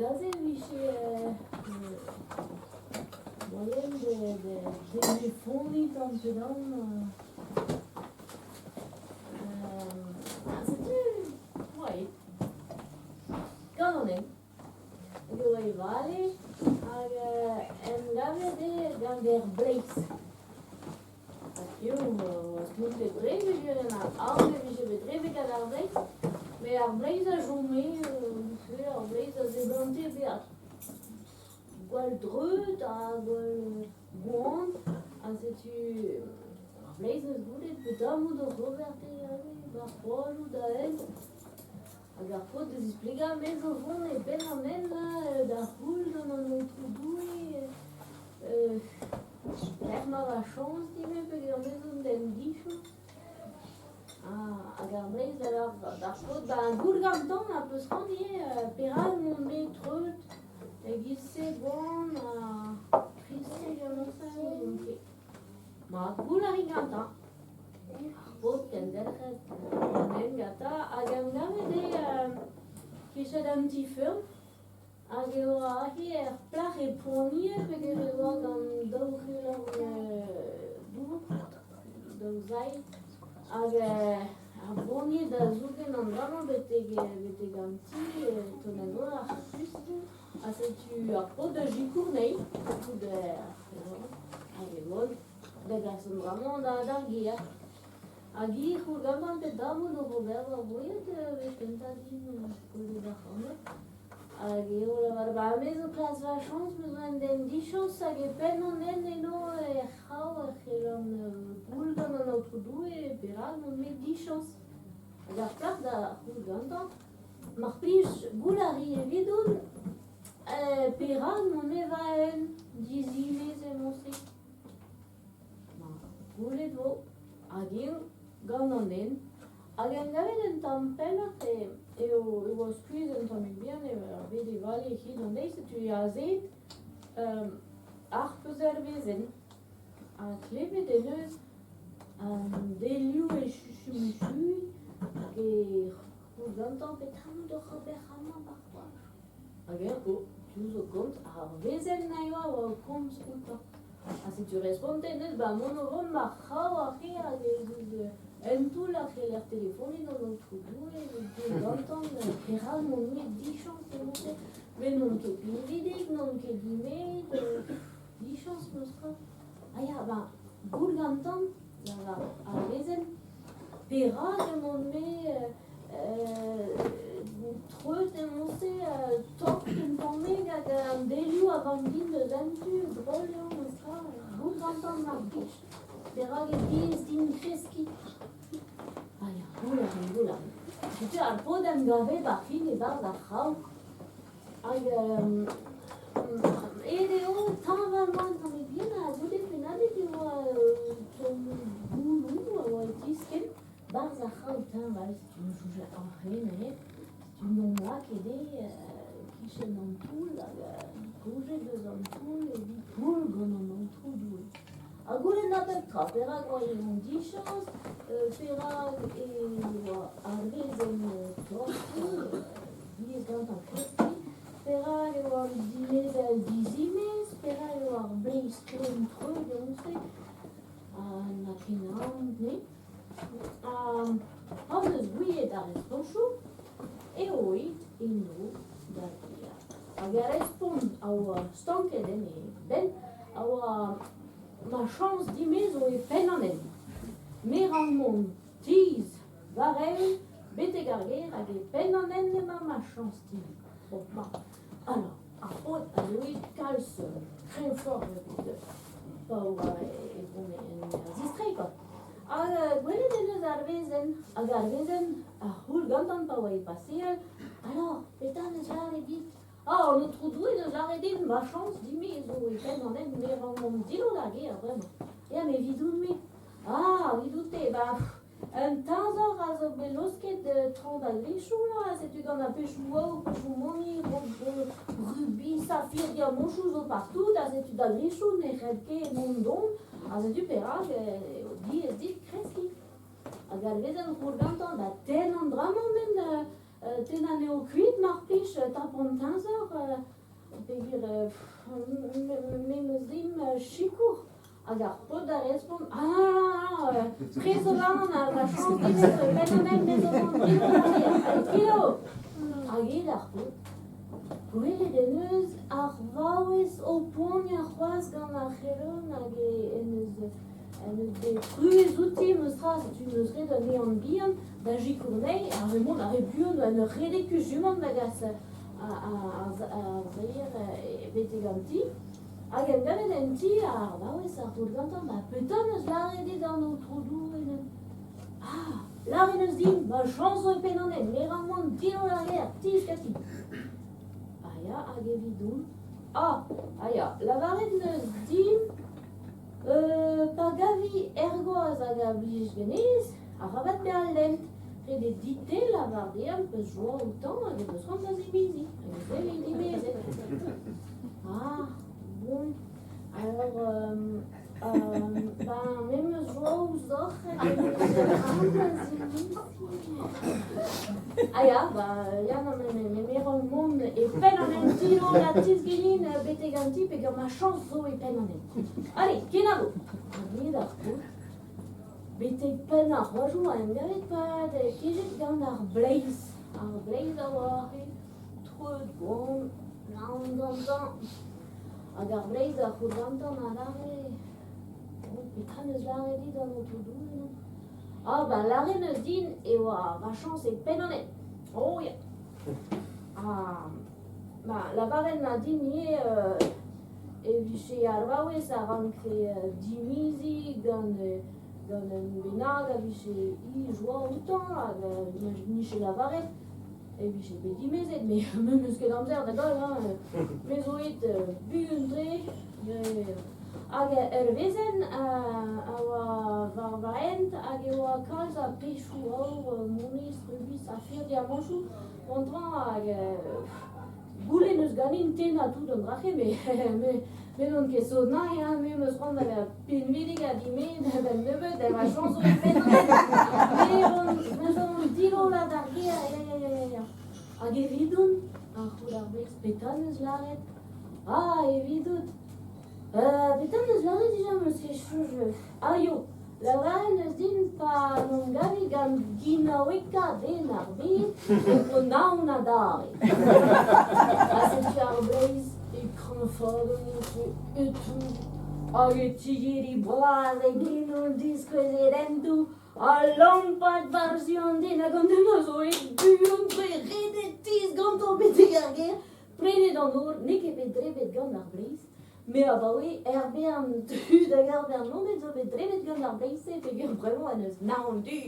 Hag aze e vije moaien da delefoniñ tamm pe damm. Ha setu oa aet gant an hent. Hag e oa e vale hag en em gavet eo gant er bleiz. Ha piv oa spontet dre peogwir emañ aon e vije bet drebet gant ar bleiz. Met ar bleiz a chome, ar bleiz a seblante bezañ gwall dreut ha gwall gwan. Ha setu ar bleiz 'neus goulet petra 'maout oc'h ober te aze 'ba 'r c'hoadoù da hent. Hag ar paotr da zisplegañ me zo vont e benn an hent da c'houl gant an Aotrou Doue lec'h ma va chañs din-me peogwir me zo un den dichañs. Hag ar bleiz da lâr d'ar paotr ba goul gantañ ma 'peus c'hoant ivez perak mont-me treut e-giz-se gwan ha trist-se gant n'ouzon ket. Mat, goul a rin gantañ. Ar paotr kendelc'het an hent gantañ hag em gavet eo kichet an ti-feurm hag e oa aze ur plac'h e poanie peogwir e oa gant daou c'helorn dour, daou sailh hag ar boanie da zougen an dra-mañ betek an ti tont en-dro ar c'hus. Ha setu ar paotr da sikour anezhi, tout hag e vod da gas an dra-mañ d'ar gêr. Hag hi c'houl gantañ pet damoù oc'h ober war boued wech kentañ din gwelet ac'hano. Hag eo lavar ba me zo klask va chañs, me zo un den dichañs hag e penn an hent eno er c'hraou e c'hellan goul gant an Aotrou Doue perak on-me dichañs. Hag ar plac'h da c'houl gantañ. Mar plij, goût a ri evidon perak mont va-eeun dizimez emañ-se. Ma, goulet 'vo hag eo gant an den. Hag en gavet un tamm pelloc'h eo e oa skuizh un tammig bihan eo bet e vale hid an deiz, setu e azeet ar peuzervezenn. Ha klevet en deus an delioù e chuchumuchuiñ hag e C'houl gantañ petra 'maout oc'h ober amañ 'ba 'r c'hoad. Hag eñ o diouzh o komz, ar wezenn a yoa oa o komz outañ. Ha setu respontet 'neus 'ba mont o vont ma c'hraou aze hag ez eus un toull a c'heller telefoniñ d'an Aotrou Doue evit goût gantañ perak n'on ket dichañs emañ-se. Met n'on ket pinvidik, n'on ket dimet, dichañs 'meus tra. Ah ya, ben goût gantañ, lavar ar wezenn. Perak emaon-me treut emaon-se tort un tammig hag an delioù a vank din deus un tu, drol eo memestra, goût gantañ mar plij. Perak e diaes din kreskiñ? Ah ya, goût a rin, goût a rin. Setu ar paotr en gave 'ba fin e-barzh ar c'hraou. Hag aet eo teñval-mañ un tammig bihan ha goude pennadig e oa tomm gouloù a oa e tiskenn 'barzh ar c'hraou teñval. Setu ma soñje ar re neuze. Setu n'on lakaet eo e-kichen an toull hag koujet eus an toull evit poull gant an Aotrou Doue. Ha goulenn a bep tra, perak oa an dichañs, perak e oa ar wezenn tortoù, diaes gantañ kreskiñ, perak e oa an dimezell dizimez, perak e oa ar bleiz ken treut evel-se, ha na ken aon ne. Ha pan eus gouiet ar respontoù eo aet en-dro da gêr. Hag ar respont a oa stanket en e benn a oa ma chañs din-me zo e penn an hent. Me 'rank mont tizh war-eeun betek ar gêr hag e penn an hent emañ ma chañs din. Bon, ma, alors, ar paotr a zo aet kalz kreñvoc'h evit pa oa e vont en ur zistreiñ kwa. Ha gwelet en deus ar wezenn, hag ar wezenn a c'houl gantañ pa oa e paseal. Alors, petra 'neus lâret dit? Ah, an Aotrou Doue 'neus lâret din, ma chañs din-me zo e penn an hent, me 'rank mont dillo d'ar gêr bremañ. Ya, met evidoun-me. Ah, evidout-te, bah, un teñzor a zo bet laosket traoñ da grechoù là, setu gant ar pechoù aour, pechoù moni, rubis, safir, diamanchoù zo partout, ha setu da grechoù ne c'hell ket mont don, ha setu perak eo diaes dit kreskiñ. Hag ar wezenn roll gantañ da tenn an dra-mañ men tennañ anezho kuit mar plij, tap an teñzor peogwir me 'm eus dimp sikour. Hag ar paotr da respont, ah, prest zo warnon ha va chañs din zo penn-an-hent me zo vont din Allez, kilo! Hag eo d'ar paotr. Gwelet en deus ar vaouez o poaniañ c'hoazh gant ar c'helon hag en deus en deus bet truez outi meus tra, setu 'meus ret un ehan bihan da sikour anezhi, ar re-mañ a re buan en ur redek kuzumant da gas ar seier betek an ti. Hag en gavet en ti ar vaouez a root gantañ, ma petra 'neus lâret dit an aotrou Doue neuze? Ah, lâret 'neus din, ma chañs zo e penn an hent, me 'rank mont dillo d'ar gêr, tizh ganti. Ah ya, hag evidon? Ah, ah ya, lavaret 'neus din pa gavi er gwaz hag a blij ganez, arabat bezañ lent, ret eo dit-te lavar dezhañ peus joa outañ hag e peus c'hoant da zimiziñ, hag e sell eo dimezet. Ah, bon, alors ben me 'm eus joa ouzhoc'h hag em eus c'hoant da zimiziñ. Ah ya, ba ya, non, me me rank mont e penn an hent ti-hont ha tizh ganin betek an ti peogwir ma chañs zo e penn an hent. Allez, kenavo! Ha me d'ar paotr. Betek penn ar c'hoajoù a em gavet pad kejet gant ar bleiz. Ar bleiz a oa aze, treut gwan, naon gantañ. Hag ar bleiz a c'houl gantañ adarre. Oh, petra 'neus lâret dit an aotrou Doue, non? Ah, ben lâret 'neus din e oa va chañs e penn an hent. Oh ya. Ah, ma lavaret 'na din ivez e vije ar vaouez a rankfe dimiziñ gant gant un bennak a vije hi joa outañ hag 'nije lavaret e vije bet dimezet met me 'meus ket amzer da goll hein. Me zo aet buan-tre hag ur wezenn a oa war va hent hag e oa kalz a pezhioù aour, moneiz, rubis, safir, diamantoù gantañ hag goulenn eus ganin tennañ tout an dra-se met me n'on ket sot nañ hein, me 'm eus c'hoant da vezañ pinvidik ha dimezet a-benn nebeut ha ma chañs zo e penn an hent. Me zo dirollañ d'ar gêr, ya ya ya ya ya. Hag evidon, a c'houl ar bleiz, petra 'neus lâret? Ah, evidout Petra 'neus lâret dija 'm eus ket soñj. Ah yo, lavaret 'neus din pa 'n em gavi gant ginaouekañ den ar bed e vo naon adarre. Ha setu ar bleiz e kreñfadenn etre e-toull hag e tigeriñ bras e genoù diskouez e dentoù ha lampat war-zu an den hag an den a zo aet buan-tre redet tizh gantañ betek ar gêr. Prenet an nor n'eo ket bet drebet gant ar bleiz, met abaoe er bern tud hag ar bern loened zo bet drebet gant ar bleiz-se peogwir bremañ en deus naon du.